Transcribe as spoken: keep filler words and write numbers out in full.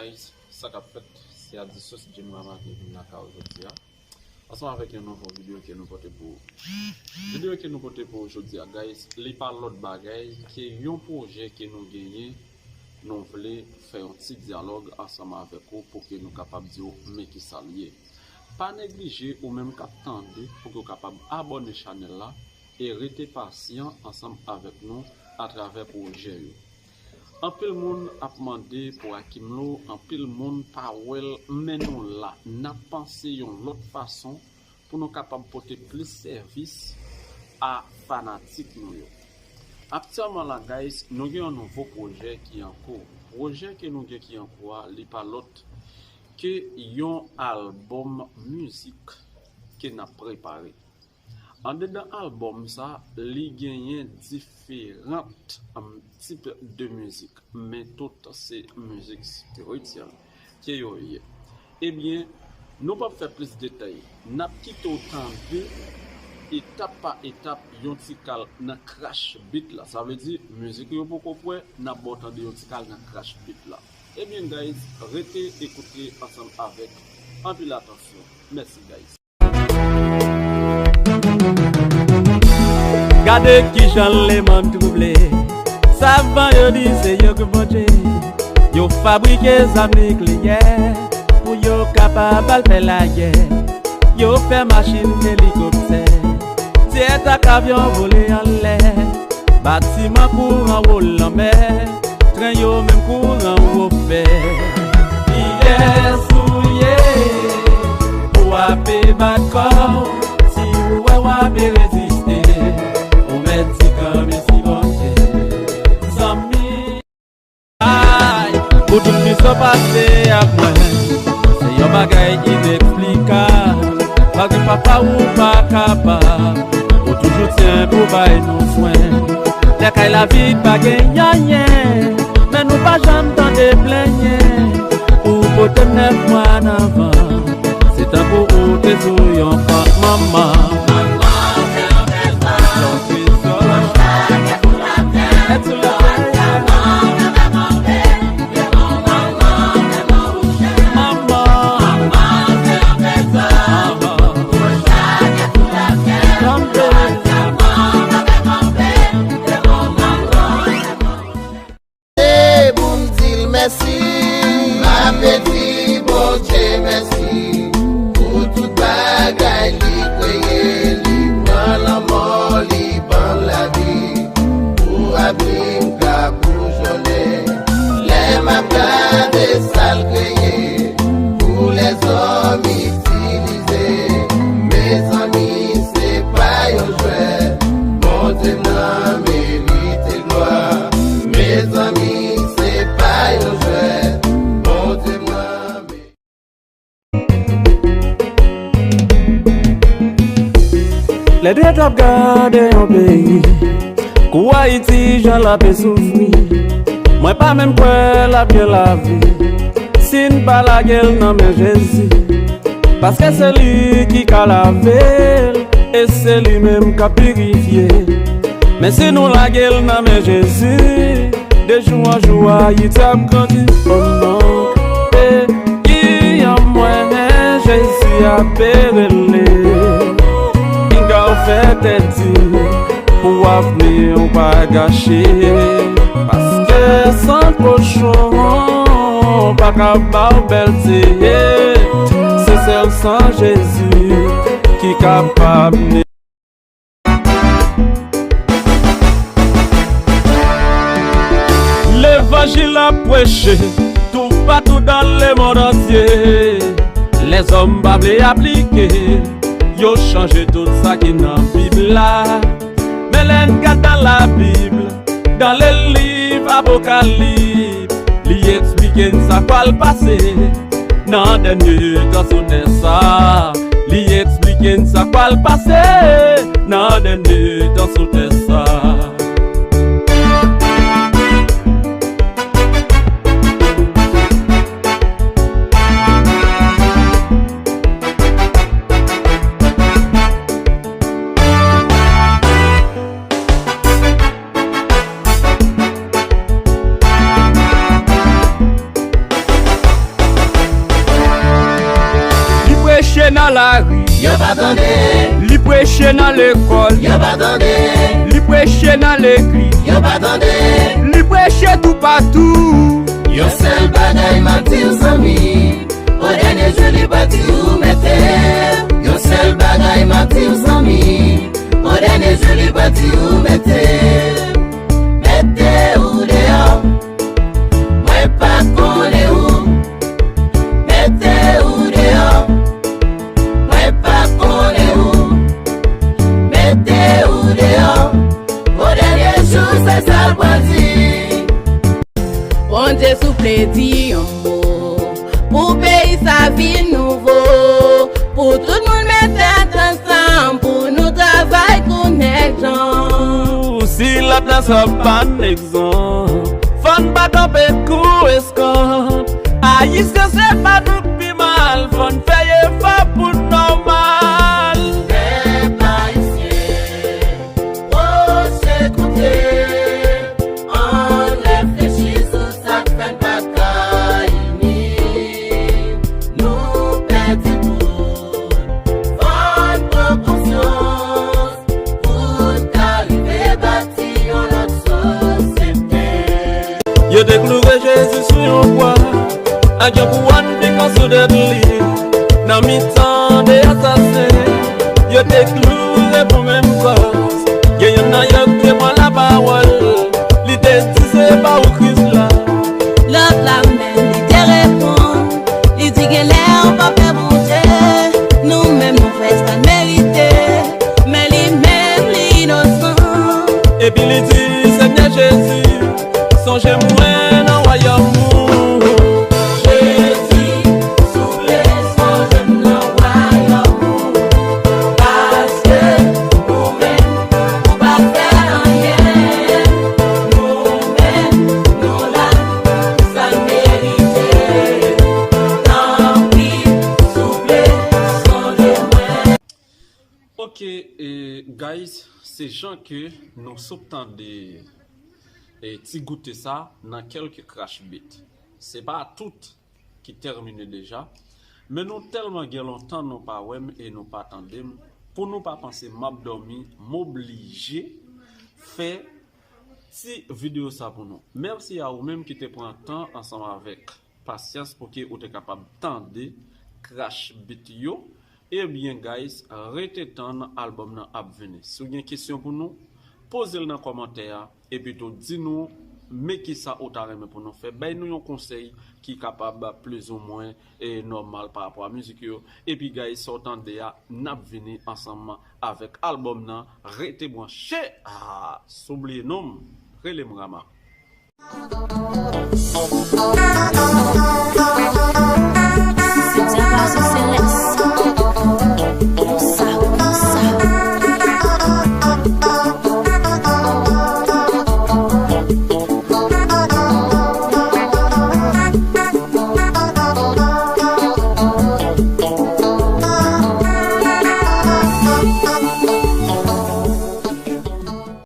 Guys, sa k ap fèt? Se Adisos Jim Rama ki vin lakay ou jodi a. Ansanm avèk yon nouvo videyo ke nou pote pou ou. Videyo ke nou pote pou ou jodi a, guys, li pa lòt bagay ke yon pwojè ke nou genyen, nou vle fè yon ti dyalòg ansanm avèk ou pou ke nou kapab di w men kisa l ye. Pa neglije ou menm k ap tande pou ke w kapab abòne chanèl la e rete pasyan ansanm avèk nou atravè pwojè yo. Anpil moun ap mande pou Akimlo, anpil moun pa wè l, men nou la, n ap panse yon lòt fason pou nou kapab pote plis sèvis a fanatik nou yo. Aktyèlman la, guys, nou gen yon nouvo pwojè ki an kou. Pwojè ke nou gen ki an kou a, li pa lòt ke yon albòm mizik ke n ap prepare. Andedan albòm sa, li genyen diferan, um, tip de mizik, men tout se mizik spirityèl ke yo ye. Ebyen, nou p ap fè plis detay. N ap kite w tande etap pa etap yon ti kal nan Crash Beat la. Sa vle di, mizik yo poko pwè, n ap ba w tande yon ti kal nan Crash Beat la. Ebyen, guys, rete ekoute ansanm avèk anpil atansyon. Mèsi, guys. Gade kijan lemonn twouble. Savan yo di se yo k Bondye. Yo fabrike zam nikleyè pou yo kapab al fè lagè. Yo fè machin, elikoptè, jet ak avyon vole anlè. Batiman kouran wo lanmè, tren yo menm kouran wo fè. Kiyès ou ye pou w ape bat kò w? Si ou wè w ape reziste, ou mèt di granmèsi Bondye. Zanmi, ay, pou tout miso pase ak mwen, se yon bagay ineksplikab. Malgre papa ou pa kapab, ou toujou tyen pou bay nou swen. Lè kay lavi pa gen anyen, men nou pa janm tande plenyen. Ou pote m nèf mwa nan van, se tankou ou te sou yon fòs manman. Manman, se yon trezò. Yon trezò. Pou chak èt sou latè. Èt sou latè. E pou m di l mèsi. M ape di Bondye mèsi pou tout bagay li kreye. Li pran lanmò, li ban m lavi. Pou avni m ka boujonnen. Lè m ap gade sa l kreye pou lèzòm itilize, mezanmi, se pa yon jwèt. Bondye m nan merite glwa, mezanmi, se pa yon jwèt. Bondye m nan merite Lè Dye t ap gade yon peyi, kou Ayiti jan l ape soufri, mwen pa menm kwè l ap gen lavi. Si n pa lage l nan men Jezi, paske se li ki ka lave l, e se li menm k ap pirifye. Men si nou lage l nan men Jezi, de jou an jou Ayiti ap grandi. Oh non. Peyi an mwen, Jezi ape rele. Pinga w fè tèt di pou avni w pa gache. Paske san kochon pa ka ba w bèlte. Se sèl san Jezi ki kapab ne- Levanjil ap preche toupatou dan lemonn antye. Lèzòm pa vle aplike, yo chanje tout sa ki nan Bib la. Men lè n gad nan Labib, dan le liv Apokalips, li eksplike n sa k pral pase nan dènye tan sou tè sa. Li eksplike n sa k pral pase nan dènye tan sou tè sa. Nan lari, yo pa tande. Li preche nan lekòl, yo pa tande. Li preche nan legliz, yo pa tande. Li preche toupatou. Yon sèl bagay m ap di w, zanmi, o dènye jou li pa di w mete. Yon sèl bagay m ap di w, zanmi, o dènye jou li pa di w mete. Mete ou deyò, mwen pa konnen ou. Mete ou deyò, mwen pa konnen ou. Mete ou deyò, o dènye jou se sa l pral di. Bondye souple di yon mo pou peyi sa vin nouvo, pou tout moun met tèt ansanm, pou nou travay kou nèg jan. Si lòt la sa pa n egzanp, fò n pa kanpe kou eskanp. Ayisyen se pa nou k pi mal, fò n fè efò pou n nòmal. Pèp ayisyen, woche koute, ann reflechi sou sa k fè n pa ka ini. Nou pèdi tout, fò n pran konsyans pou n ka rive bati yon lòt sosyete. Yo te kloure Jezi sou yon bwa, ak yon kouwòn pikan sou tèt li. Nan mitan de asasen, yo te kloure pou menm kòz. Gen youn nan yo k te pran lapawòl, li te di se pa ou Kris la. Lòt la menm, li te reponn, li di genlè ou pa pè Bondye, nou menm nou fè sa n merite, men li menm li inosan. Epi li di, Senyè Jezi, sonje mwen nan wayòm ou. Jezi, souple, sonje m nan wayòm ou. Paske ou menm, ou pa fè anyen. Nou menm, nou la, sa n merite. Tanpri, souple, sonje mwen. Ok, e, guys, se jan ke nou sot tande, e, ti goute sa nan kèlke crash beat. Se pa tout ki tèmine deja, men nou tèlman gen lontan nou pa wè m e nou pa tande m, pou nou pa panse m ap dòmi, m oblije fè ti videyo sa pou nou. Mèsi a ou menm ki te pran tan ansanm avèk pasyans pou ke ou te kapab tande crash beat yo. Ebyen, guys, rete tann, albòm nan ap vini. Si w gen kesyon pou nou, poze l nan kòmantè a, epi tou di nou men kisa ou ta renmen pou nou fè. Bay nou yon konsèy ki kapab plizoumwen, e, nòmal pa rapò a mizik yo. Epi, guys, sa w tande a, n ap vini ansanm avèk albòm nan. Rete branche. Ah, soubliye non m, rele m Rama.